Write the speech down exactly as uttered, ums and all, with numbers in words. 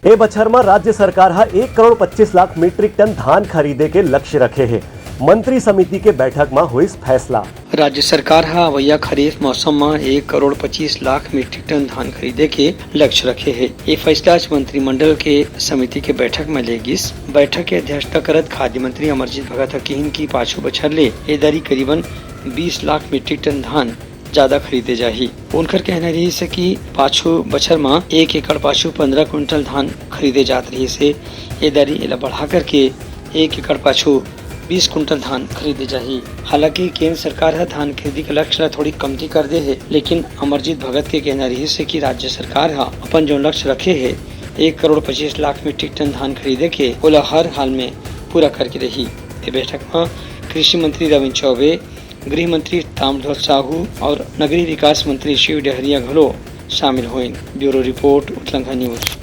ए बछर म राज्य सरकार ह एक करोड़ पच्चीस लाख मीट्रिक टन धान खरीदे के लक्ष्य रखे हे। मंत्री समिति के बैठक म होइस फैसला। राज्य सरकार ह अवइया खरीफ मौसम म एक करोड़ पच्चीस लाख मीट्रिक टन धान खरीदे के लक्ष्य रखे हे। ये फैसला आज मंत्रिमंडल के समिति के बैठक म ले गिस। बैठक के अध्यक्षता करत खाद्य मंत्री अमरजीत भगत ह किहिन कि पाछू बछर ले ए दरी करीबन बीस लाख मीट्रिक टन धान ज्यादा खरीदे जाही। उनकर कहना रहिस हे कि पाछू बछर म एक एकड़ पाछू पंद्रह कुंटल धान खरीदे जात रहिस हे। ए दरी एला बढ़ा करके एक एकड़ पाछू बीस कुंटल धान खरीदे जाही। हालांकि केंद्र सरकार ह धान खरीदी के लक्ष्य ला थोड़ी कमती कर दे हे, लेकिन अमरजीत भगत के कहना रहिस हे कि राज्य सरकार ह अपन जो लक्ष्य रखे हे एक करोड़ पच्चीस लाख मीट्रिक टन धान खरीदे के, ओला हर हाल में पूरा करके रही। ए बैठक म कृषि मंत्री रविंद्र चौबे, गृह मंत्री ताम्रध्वज साहू और नगरीय विकास मंत्री शिव डहरिया घलो शामिल होइन। Bureau report, Utlangha news.